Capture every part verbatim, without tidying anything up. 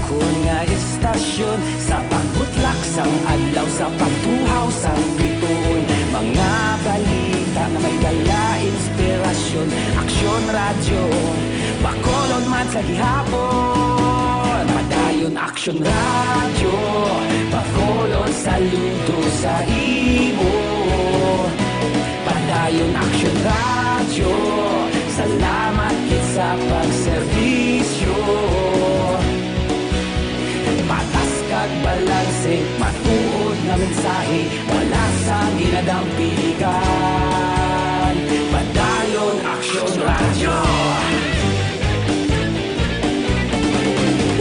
Kun nga istasyon sa pagbutlak sang adlaw, sa pagtuhaw sang bituon, mga balita nga may dala inspirasyon. Aksyon Radyo, Bacolod man sa gihapon. Padayon Aksyon Radyo, Bacolod saludo sa imo. Padayon Aksyon Radyo, salamat gid sa pagserbisyo. Patas kag balanse, matuod nga mensahe, wala sang ginadampingan. Padayon Aksyon Radyo.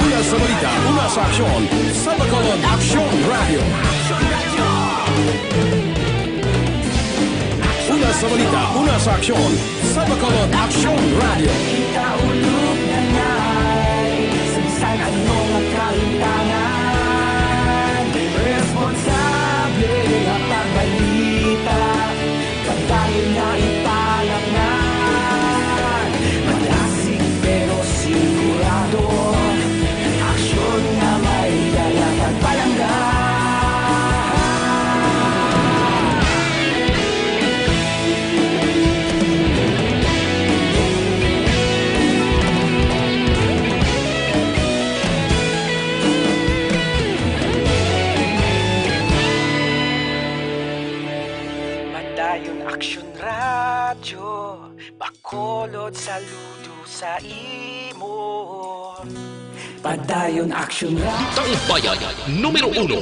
Una sa balita, una sa aksyon, sa Bacolod Aksyon Radyo. Una sa balita, una sa aksyon, sa Bacolod Aksyon Radyo. Kita ulog na nay, sa bisan ano nga kalintangan, responsable nga pagbalita, kadayon nga ipalangnan. Malasig pero sigurado, aksyon nga may dala kag palangga. Padayon Aksyon Radyo, Bacolod saludo sa imo. Padayon Aksyon Radyo. Tambayan numero uno.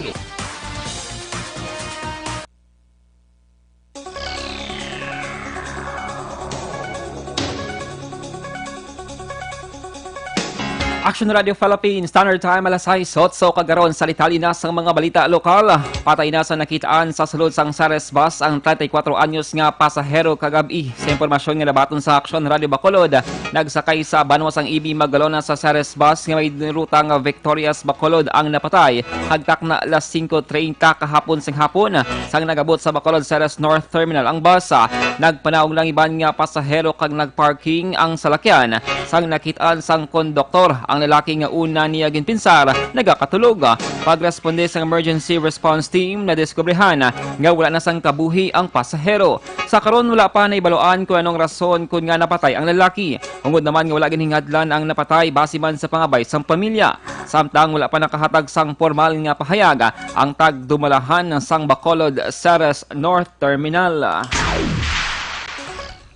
Action Radio Philippines, Standard Time, alas sais otso kagaron. Sa detalye na sang mga balita lokal, patay na sa nakitaan sa sulod sang Ceres bus ang treinta y cuatro anyos nga pasahero kagab-i. Sa impormasyon nga nabaton sa Action Radio Bacolod, nagsakay sa banwa sang E B Magalona sa Ceres bus nga may ruta nga Victorias Bacolod ang napatay, hagtak na alas singko treinta kahapon sang hapon, sang nagabot sa Bacolod Ceres North Terminal ang bus. Nagpanaog lang iban nga pasahero kag nagparking ang salakyan. Sang nakit-an sang konduktor ang lalaki nga una niya ginpinsar nagakatulog. Pagresponde sang emergency response team, nadiskubrehan nga wala na sang kabuhi ang pasahero. Sa karon, wala pa nahibaluan kon anong rason kon nga napatay ang lalaki. Tungod naman nga wala ginhingadlan ang napatay basi man sa pangabay sang pamilya. Samtang wala pa nakahatag sang pormal nga pahayag ang tagdumalahan sang Bacolod Ceres North Terminal.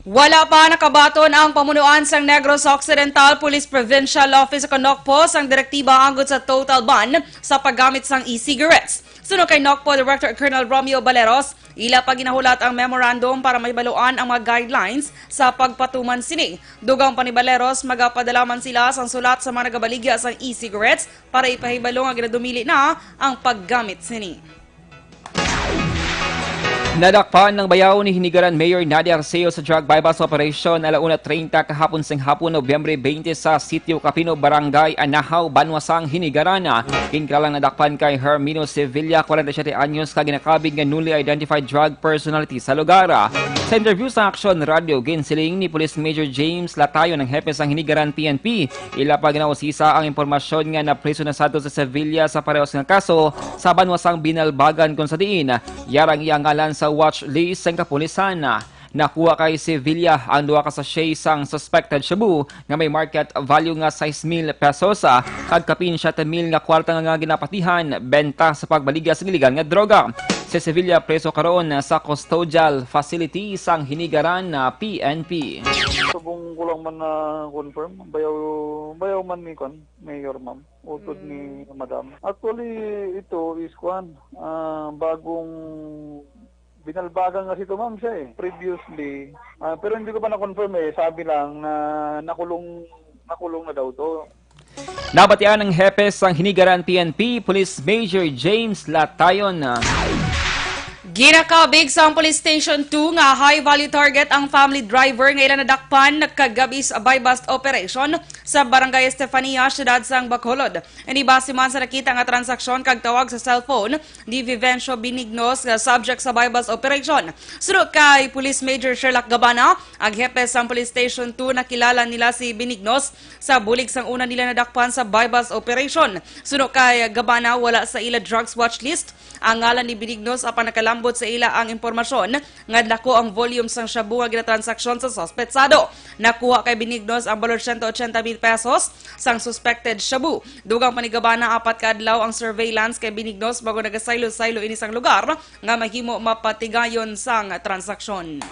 Wala pa nakabaton ang pamunuan sang Negros Occidental Police Provincial Office o Nocpo sang direktiba agud sa total ban sa paggamit sang e-cigarettes. Suno kay Nocpo Director Colonel Romeo Baleros, ila pa ginahulat ang memorandum para mahibaluan ang mga guidelines sa pagpatuman sini. Dugang pa ni Baleros, magapadala man sila sang sulat sa mga nagabaligya sang e-cigarettes para ipahibalo nga ginadumili na ang paggamit sini. Nadakpan ang bayaw ni Hinigaran Mayor Nadia Arceo sa drug buy-bust operation ala una treinta kahapon sang hapon, Nobyembre twenty, sa Sitio Capino, Barangay Anahaw, banwa sang Hinigaran. Ginkilalang nadakpan kay Hermino Sevilla, kwarenta y siyete anyos, ka ginakabig nga newly identified drug personality sa lugar. Sa interview sa Action Radio, ginsiling ni Police Major James Latayon, ang hepe sang Hinigaran P N P, ila pa ginausisa ang impormasyon nga napriso na sadto si Sevilla sa parehos nga kaso sa banwa sang Binalbagan, kung sa diin yara ang iyang ngalan sa watch list sang kapulisan. Nakuha kay Sevilla ang duha ka sachet sang suspected shabu nga may market value nga sais mil pesos, ah, kag kapin siyete mil nga kwarta nga ginapatihan benta sa pagbaligya sa iligal nga droga. Si Sevilla preso karon sa custodial facility sang Hinigaran na P N P. Subong ko lang man na-confirm, bayaw, bayaw man ni kwan, Mayor, ma'am. Utod ni Madam. Actually, ito is kwan, ah, bagong Binalbagan kasi ito, ma'am, siya eh. Previously, ah, pero hindi ko pa na-confirm eh. Sabi lang na nakulong, nakulong na daw to. Nabatian ang hepe sang Hinigaran P N P, Police Major James Latayon. Ginakabig sang Police Station two nga high-value target ang family driver nga ila nadakpan kagabi sa buy-bust operation sa Barangay Estefania, siyudad sang Bacolod. Ini base man sa nakita nga transaksyon kag tawag sa cellphone ni Vivencio Benignos nga subject sa buy-bust operation. Suno kay Police Major Sherlock Gabana, ang hepe sang Police Station two, nakilala nila si Benignos sa bulig sang una nila nadakpan sa buy-bust operation. Suno kay Gabana, wala sa ila drugs watch list ang ngalan ni Benignos, apan nakalambot sa ila ang impormasyon nga dako ang volume sang shabu nga ginatransaksyon sa suspetsado. Nakuha kay Benignos ang balor siyento ochenta mil pesos sang suspected shabu. Dugang pa ni Gabana, apat ka adlaw ang surveillance kay Benignos bago nagasaylo-saylo ini sang lugar nga mahimo mapatigayon sang transaksyon.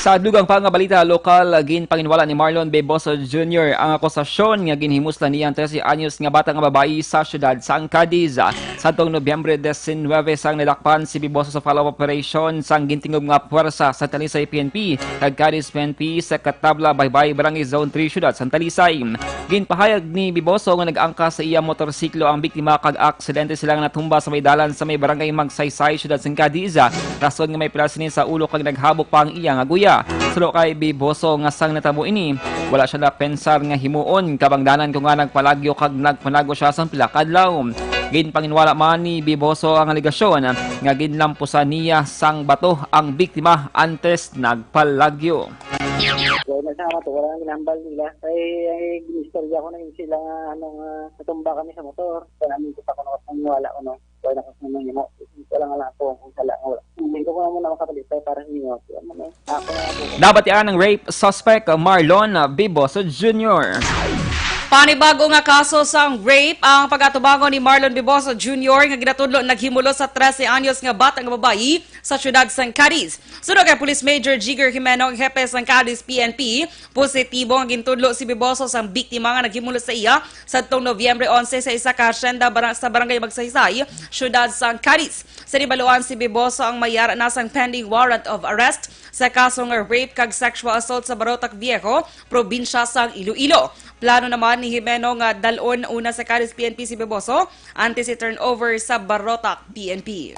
Sa dugang pa nga balita lokal, ginpanginwala ni Marlon Beboso Junior ang akusasyon nga ginhimuslan niya ang trese anyos nga bata nga babayi sa siyudad sang Cadiz. Sadtong Nobyembre diecinuebe sang nadakpan si Beboso sa follow-up operation sang gintingob nga puwersa sa Talisay P N P kag Cadiz P N P sa Katabla, Baybay, Barangay Zone three, Siyudad sang Talisay. Ginpahayag ni Beboso nga nag-angkas sa iya motorsiklo ang biktima kag aksidente sila nga natumba sa may dalan sa may Barangay Magsaysay, Siyudad sang Cadiz, rason nga may pila sini sa ulo kag naghabok pa ang iya nga guya. Suno kay Beboso nga sang natabo ini, wala siya napensar nga himuon, kabangdanan ko nga nagpalagyo kag nagpanago siya sang pila ka adlaw. Ginpanginwala man ni Beboso ang alegasyon nga ginlampusan niya sang bato ang biktima antes nagpalagyo. Wala na sa ato, wala nang ginambal nila. Ay, ay, ginistorya ko na yun sila nga, ano, nga natumba kami sa motor. Kaya namin kita ko na wala ko nang himo. Wala ko kung sala nga wala. Hindi ko na muna makapalipay para sa inyo. Kaya mo na, ako na ako. Nabatian ang rape suspect, Marlon Biboso Junior. Panibago nga kaso sang rape ang pag-atubangon ni Marlon Biboso Junior nga ginatudlo naghimulos sa trese anyos nga bata nga babayi sa siyudad sang Cadiz. Suno kay Police Major Jigger Jimeno, hepe sang Cadiz P N P, positibo nga gintudlo si Biboso sang biktima nga naghimulos sa iya sadtong Nobyembre onse sa isa ka hacienda bara-, sa Barangay Magsaysay, siyudad sang Cadiz. Sa nahibaluan, si Biboso ang may ara na sang pending warrant of arrest sa kaso nga rape kag sexual assault sa Barotac Viejo, probinsya sang Iloilo. Plano naman ni Jimeno nga dal-on una sa Cadiz P N P si Biboso antes i-turnover sa Barotac P N P.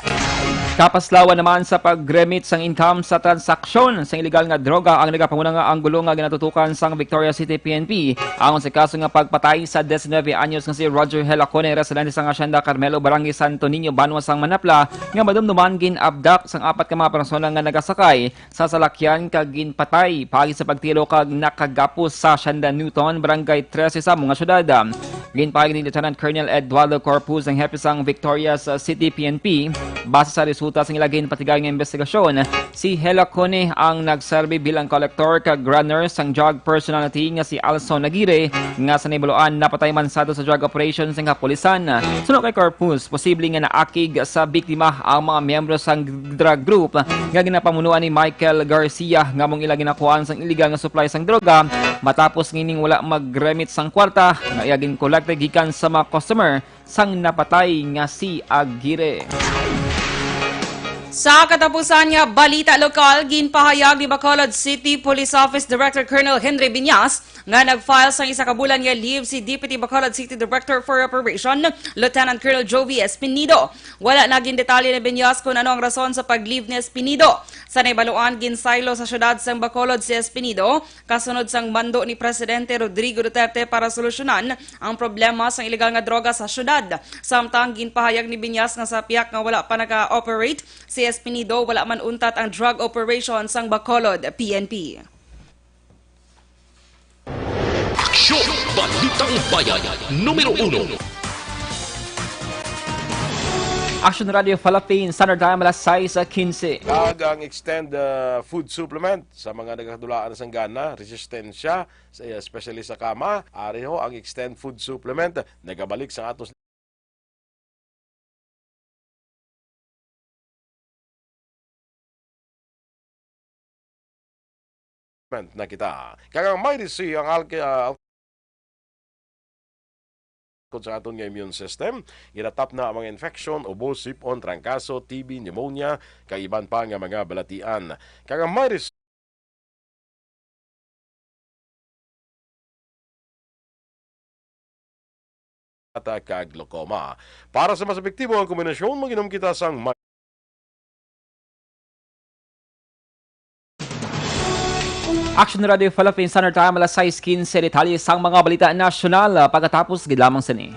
Kapaslawan naman sa pag-remit sang income sa transaksyon sang iligal nga droga ang nagapanguna nga anggulo nga ginatutukan sang Victoria City P N P angon sa kaso nga pagpatay sa diecinuebe anyos nga si Roger Helacone, residente sang Hacienda Carmelo, Barangay Santo Niño, banwa sang Manapla, nga madumduman gin-abduct sang apat ka mga persona nga nagasakay sa salakyan kag ginpatay paagi sa pagtiro kag nakagapos sa Hacienda Newton, Barangay Trese sa amo nga siyudad. Ginpahayag ni Lieutenant Colonel Eduardo Corpus, ang hepe sang Victorias City P N P, base sa resulta sang ila ginpatigayon nga investigasyon, si Hela Cone ang nagserbi bilang collector kag runner sang drug personality nga si Alson Aguirre, nga sa nahibaluan napatay man sadto sa drug operation sang kapulisan. Suno kay Corpus, posible nga naakig sa biktima ang mga miyembro sang drug group nga ginapamunuan ni Michael Garcia, nga amo ang ila ginakuhaan sang iligal nga supply sang droga, matapos nga ining wala mag-remit sang kwarta nga iya ginkolekte gikan sa mga customer sang napatay nga si Aguirre. Sa katapusan nga balita lokal, ginpahayag ni Bacolod City Police Office Director Colonel Henry Biñas nga nag-file sang isa ka bulan nga leave si Deputy Bacolod City Director for Operation, Lieutenant Colonel Jovi Espinido. Wala na gindetalye ni Biñas kung ano ang rason sa pag-leave ni Espinido. Sa nahibaluan, ginsaylo sa siyudad sang Bacolod si Espinido kasunod sang mando ni Presidente Rodrigo Duterte para solusyonan ang problema sang iligal nga droga sa siyudad. Samtang ginpahayag ni Biñas nga sa pihak nga wala pa naka-operate si Espinido, wala man untat ang drug operation sang Bacolod P N P. Aksyon! Balitang Bayan, numero uno. Action Radio Philippines, Standard Time, alas sais quince. Kag ang Extend, uh, food supplement sa mga nagakadulaan sang gana, resistensya, sa, especially sa kama. Ari ho ang Extend food supplement. Nagabalik sa atos na kita. Kag ang Mighty C, ang alki-, ah, kung sa aton nga immune system, ginatap na ang mga infection, ubo, sipon, trangkaso, T B, pneumonia, kag iban pa nga mga balatian. Kag ang Mighty C, kag glaucoma. Para sa mas epektibo nga kombinasyon, mag-inom kita sang ma-, Action Radio Philippines Standard Time, alas sais quince, detalye sang mga balita nasyonal, ah, pagkatapos gid lamang sini.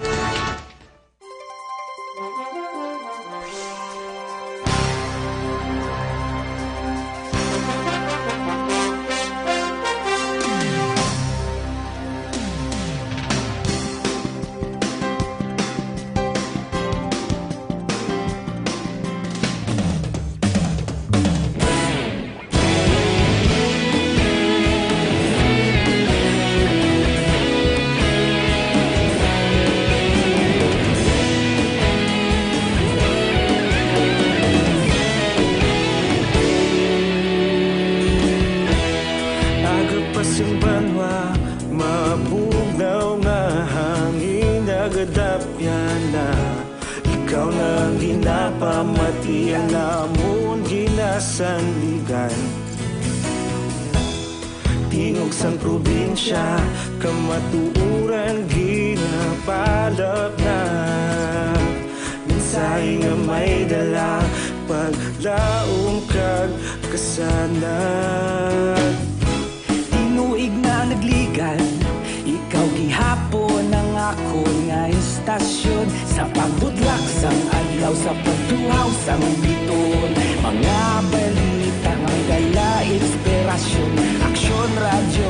Aga pa sing banwa, mabugnaw nga hangin nagadapyan na. Ikaw na ang ginapamatian namon ginasandigan. Tingog sang probinsya, kamatuoran ginapalapnag. Mensahe nga may dala, paglaom kag kasanag. Tinuig na nagligan, ikaw gihapon ang akon nga istasyon. Sa pagbutlak sang adlaw, sa pagtuhaw sang bituon, mga balita nga may dala inspirasyon. Aksyon Radyo,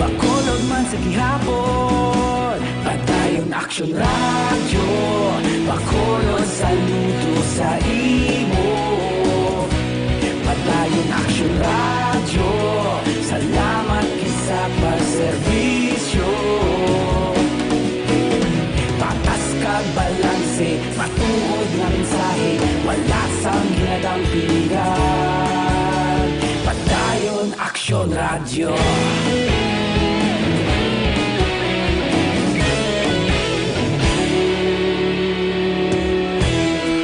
Bacolod man sa gihapon. Padayon Aksyon Radyo, Bacolod, saludo sa imo. Padayon Aksyon Radyo, salamat gid sa pagserbisyo. Patas kag balanse, matuod nga mensahe, wala sang ginadampigan. Padayon Aksyon Radyo.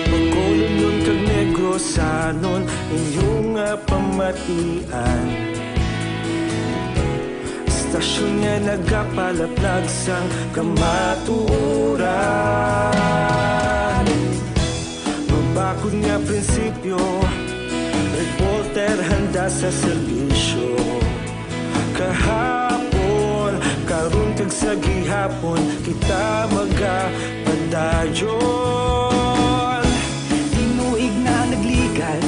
Bacolodnon kag Negrosanon, inyo nga pamatian. Istasyon nga nagapalaplag sang kamatuoran. Mabakod nga prinsipyo, reporter handa sa serbisyo. Kahapon, karon kag sa gihapon, kita magapadayon. Tinuig na nagligan,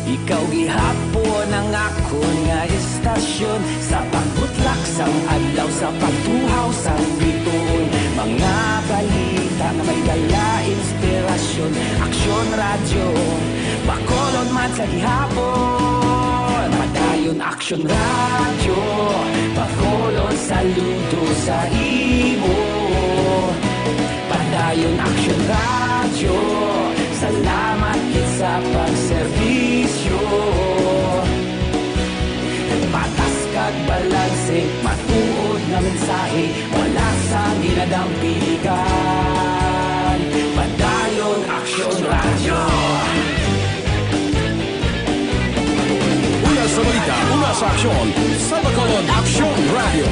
ikaw gihapon ang akon nga istasyon. Sa pagbutlak sang adlaw, sa pagtuhaw sang bituon, mga balita nga may dala inspirasyon. Aksyon Radyo, Bacolod man sa gihapon. Padayon Aksyon Radyo, Bacolod, saludo sa imo. Padayon Aksyon Radyo, salamat gid sa pagserbisyo. Patas kag balanse, matuod nga mensahe, wala sang ginadampigan. Padayon Aksyon Radyo. Una sa balita, una sa aksyon, sa Bacolod Aksyon Radyo.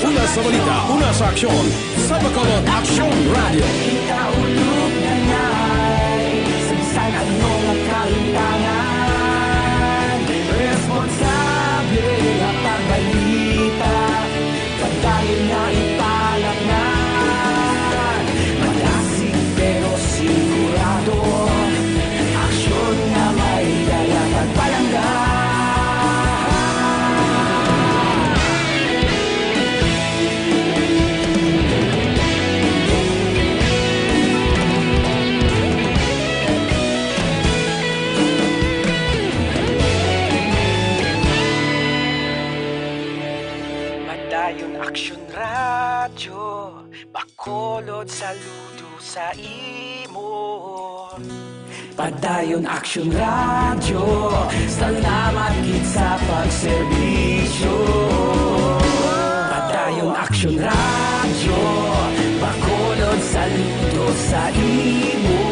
Una sa balita, una sa aksyon, sa Bacolod Aksyon Radyo. Kita ulog na nay, sa bisan ano nga kalimtangan, responsable nga pagbalita. Padayon na ipalatnan, malasig pero sigurado. Aksyon nga may dala pagpalangga. Padayon Aksyon Radyo, Bacolod, saludo sa imo. Padayon Aksyon Radyo, salamat gid sa pagserbisyo. Padayon Aksyon Radyo, Bacolod, saludo sa imo.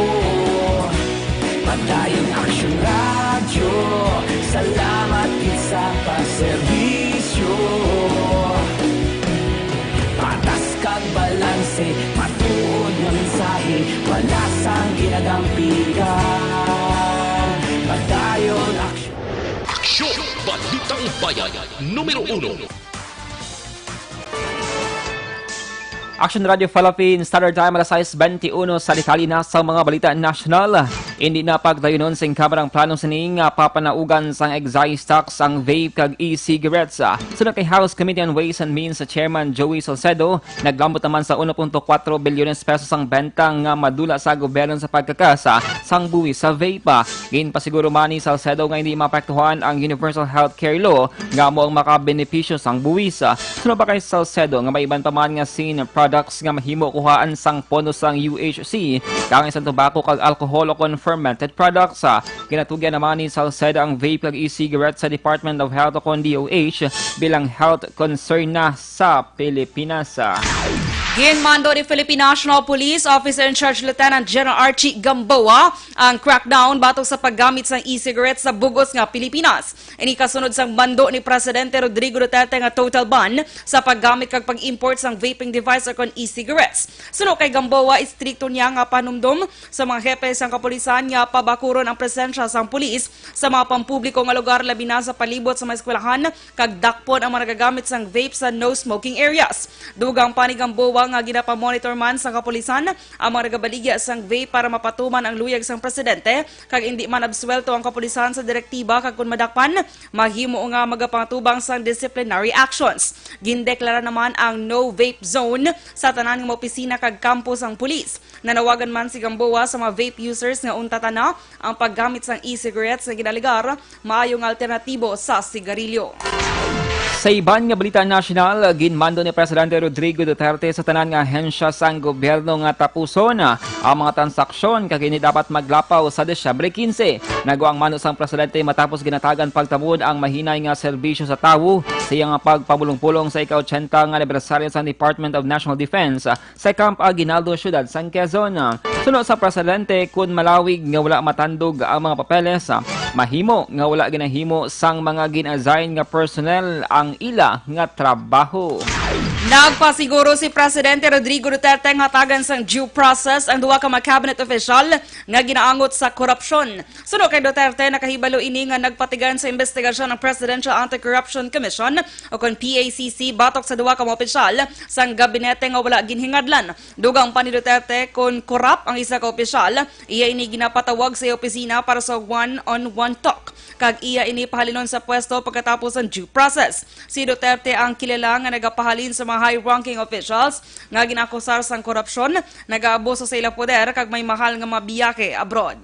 Padayon Aksyon Radyo, salamat gid sa pagserbisyo. Patas kag balanse, matuod nga mensahe, wala sang ginadampigan. Padayon Bayan Numero Uno. Action Radio Philippines, Standard Time, alas sais benti uno sa detalye na sa mga balita nasyonal. Hindi na pagdayunon sing Kamara ang plano sini nga papanaugan sang excise tax ang vape kag e-cigarettes. Suno kay House Committee on Ways and Means sa Chairman Joey Salcedo, naglambot naman sa uno punto kuwatro bilyones pesos ang benta nga madula sa gobyerno sa pagkakasa sang buwis sa vape. Ginpasiguro man ni Salcedo nga hindi maapektuhan ang Universal Health Care Law nga amo ang makabenepisyo sang buwis. Suno pa kay Salcedo nga may iban pa man nga sin products nga mahimo kuhaan sang pondo sang U H C, kaangay sang tobacco kag alcohol o kon fermented products. Ginatugyan naman ni Salcedo ang vape kag e-cigarette sa Department of Health o kon D O H bilang health concern na sa Pilipinas. Ginmando ni Philippine National Police Officer in Charge Lieutenant General Archie Gamboa ang crackdown batok sa paggamit sang e-cigarette sa bug-os nga Pilipinas. Ini kasunod sang mando ni Presidente Rodrigo Duterte nga total ban sa paggamit kag pag-import sang vaping device o kon e-cigarettes. Suno kay Gamboa, istrikto niya nga panumdom sa mga hepe sang kapulisan nga pabakuron ang presensya sang pulis sa mga pampubliko nga lugar, labi na sa palibot sa mga eskwelahan, kag dakpon ang mga nagagamit sang vape sa no smoking areas. Dugang pa ni Gamboa nga ginapamonitor man sa kapulisan ang mga nagabaligya sang vape para mapatuman ang luyag sang presidente, kag indi man absuwelto ang kapulisan sa direktiba, kag kon madakpan, mahimo nga magapangatubang sang disciplinary actions. Gindeklara naman ang no vape zone sa tanan nga mga opisina kag kampo sang pulis. Nanawagan man si Gamboa sa mga vape users nga untatan na ang paggamit sang e-cigarettes nga ginaalegar maayo nga alternatibo sa sigarilyo. Sa iban nga balita nasyonal, ginmando ni Presidente Rodrigo Duterte sa tanan nga ahensya sang gobyerno nga tapuson ang mga transaksyon kag ini dapat maglapaw sa Disyembre quince. Nagwa ang mando sang presidente matapos ginatagan pagtamod ang mahinay nga serbisyo sa tawo sa iyang pagpamulong-pulong sa ika-ochenta nga anibersaryo sa Department of National Defense sa Camp Aguinaldo, Siyudad sang Quezon. Suno sa presidente, kun malawig nga wala matandog ang mga papeles, mahimo nga wala ginahimo sang mga gin-assign nga personnel ang ila nga trabaho. Nagpasiguro si Presidente Rodrigo Duterte nga hatagan sang due process ang duha ka mga cabinet official nga ginaangot sa korupsyon. Suno kay Duterte, nakahibalo ini nga nagpatigayon sa imbestigasyon ang Presidential Anti-Corruption Commission o kon P A C C batok sa duha ka mga opisyal sang gabinete nga wala ginhingadlan. Dugang pa ni Duterte, kon korap ang isa ka opisyal, iya ini ginapatawag sa iya opisina para sa one-on-one talk, kag iya ini pahalinon sa pwesto pagkatapos sang due process. Si Duterte ang kilala nga nagapahalin sa mga high-ranking officials nga ginaakusar sang korupsyon, nagaabuso sa ila poder, kag may mahal nga mga biyahe abroad.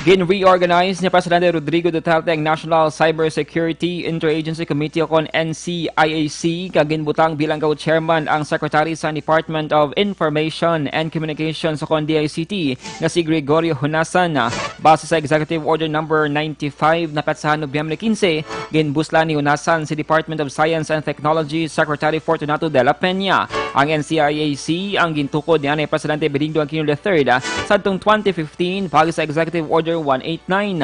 Gin-reorganize ni Presidente Rodrigo Duterte ang National Cybersecurity Interagency Committee o kon N C I A C, kag ginbutang bilang co-chairman ang Secretary sa Department of Information and Communications o kon D I C T nga si Gregorio Honasan. Base sa Executive Order Number ninety-five na petsa Nobyembre quince, ginbuslan ni Honasan si Department of Science and Technology Secretary Fortunato de la Peña. Ang N C I A C ang gintukod ni anay Presidente Benigno Aquino the third sadtong twenty fifteen paagi sa Executive Order one eight nine.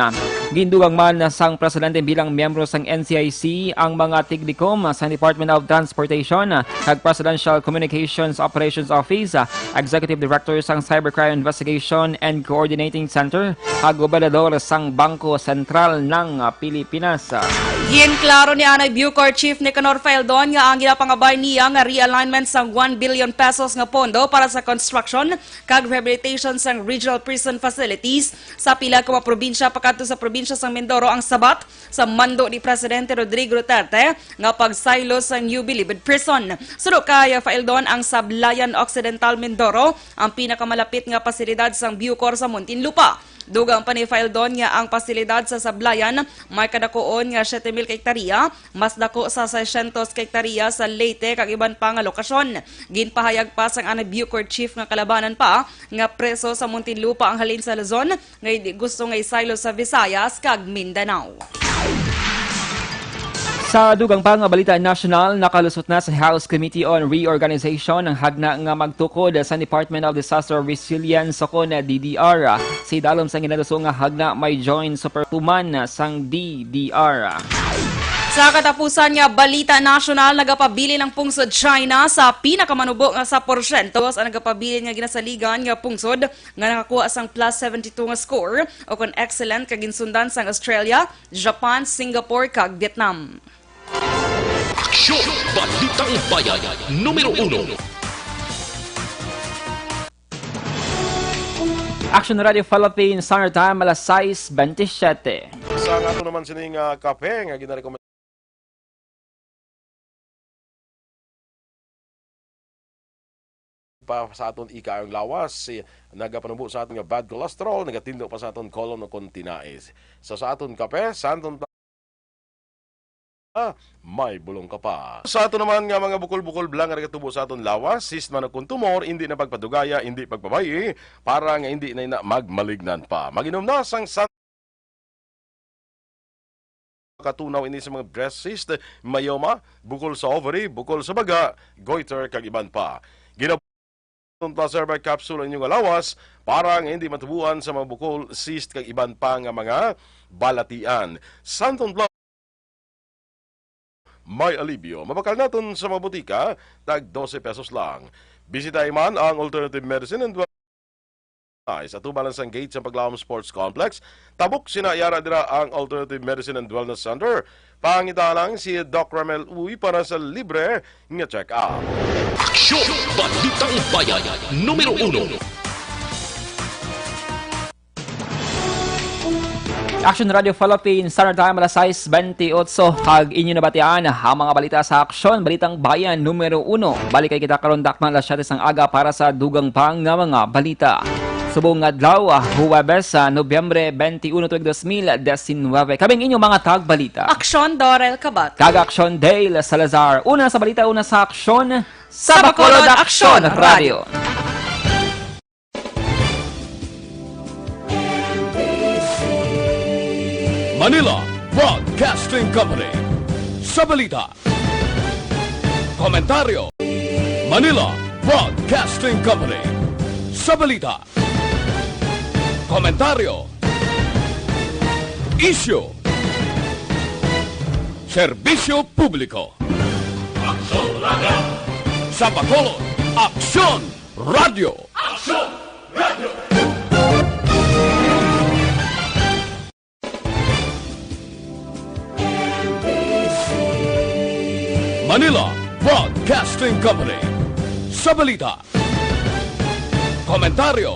Gindugang man sang presidente bilang miyembro sang N C I C ang mga tigdikom sa Department of Transportation kag Presidential Communications Operations Office, Executive Director sang Cybercrime Investigation and Coordinating Center, kag gobernador sang Bangko Sentral ng Pilipinas. Ginklaro ni anay Bucor Chief Nicanor Faeldon nga ang ginapangabay niya nga realignment sang one billion pesos nga pondo para sa construction kag rehabilitation sang regional prison facilities sa pila ka mga probinsya pakadto sa probinsya sang Mindoro ang sabat sa mando ni Presidente Rodrigo Duterte nga pagsaylo sang New Bilibid Prison. Suno kay Faeldon, ang Sablayan Occidental Mindoro ang pinakamalapit nga pasilidad sang Bucor sa Muntinlupa. Dugang pa ni Faeldon nga ang pasilidad sa Sablayan may kadakuon nga siyete mil ka hektarya, mas dako sa seiscientos ka hektarya sa Leyte kag iban pa nga lokasyon. Ginpahayag pa sang anay Bucor Chief nga kalabanan pa nga preso sa Muntinlupa ang halin sa Luzon nga hindi gusto nga isaylo sa Visayas kag Mindanao. Sa dugang pa nga balita nasyonal, nakalusot na sa House Committee on Reorganization ang hagna nga magtukod sa Department of Disaster Resilience o kon D D R. Sa idalom sang ginaluso nga hagna, may joint supertuman sang D D R. Sa katapusan nga balita nasyonal, nagapabilin ang pungsod China sa pinakamanubo nga sa porsyento sa nagapabilin nga ginasaligan nga pungsod nga nakakuha sang plus seventy two nga score o kon excellent, kag ginsundan sang Australia, Japan, Singapore, kag Vietnam. Aksyon! Balitang Bayan, numero uno. Action Radio Philippines, Standard Time, alas sais bentisiete. Sa ato naman sining, ah, kape nga ginarekomenda pa sa aton ikaayong lawas, si, nagapanubo sa aton nga bad cholesterol, nagatindog pa sa aton colon o kon tinais. So, sa aton kape, sa aton Ah, may bulong ka pa. Sa ato naman nga mga bukol-bukol bala nga nagatubo sa aton lawas, cyst man o kon tumor, indi na pagpadugaya, indi pagpabay-i, para nga indi na ina magmalignan pa. Mag-inom na sang san-, katunaw ini sa mga breast cyst, myoma, bukol sa ovary, bukol sa baga, goiter, kag iban pa. Gina- Santon Plus Herbal Capsule ang inyong lawas para nga hindi matubuan sa mga bukol, cyst, kag iban pa nga mga balatian. Santon Plus, may alibyo. Mabakal naton sa mga butika, tag dose pesos lang. Bisitahi man ang Alternative Medicine and Wellness sa tubalan sang gate sa Paglaom Sports Complex. Tabok sina Yara dira ang Alternative Medicine and Wellness Center. Pangita lang si Doc Ramel Uy para sa libre nga check-up. Aksyon! Balitang Bayan, numero uno. Action Radio Philippines, Standard Time, alas sais bentiocho, kag inyo nabatian ang mga balita sa Aksyon, Balitang Bayan, numero uno. Balik kay kita karon, dakna alas siyete sang aga para sa dugang pa nga mga balita. Subong adlaw, ah, Huwebes, sa Nobyembre twenty-one, tuig dos mil diecinueve. Kami ang inyong mga tagbalita. Aksyon, Dorel Kabat. Kag Aksyon, Dale Salazar. Una sa balita, una sa aksyon, sa Bacolod Aksyon Radio. Manila Broadcasting Company. Sa balita, komentaryo. Manila Broadcasting Company. Sa balita, komentaryo. Isyu. Serbisyo publiko. Aksyon Radio. Sa Bacolod, Aksyon Radio. Aksyon Radio. Manila Broadcasting Company. Sa balita, komentaryo.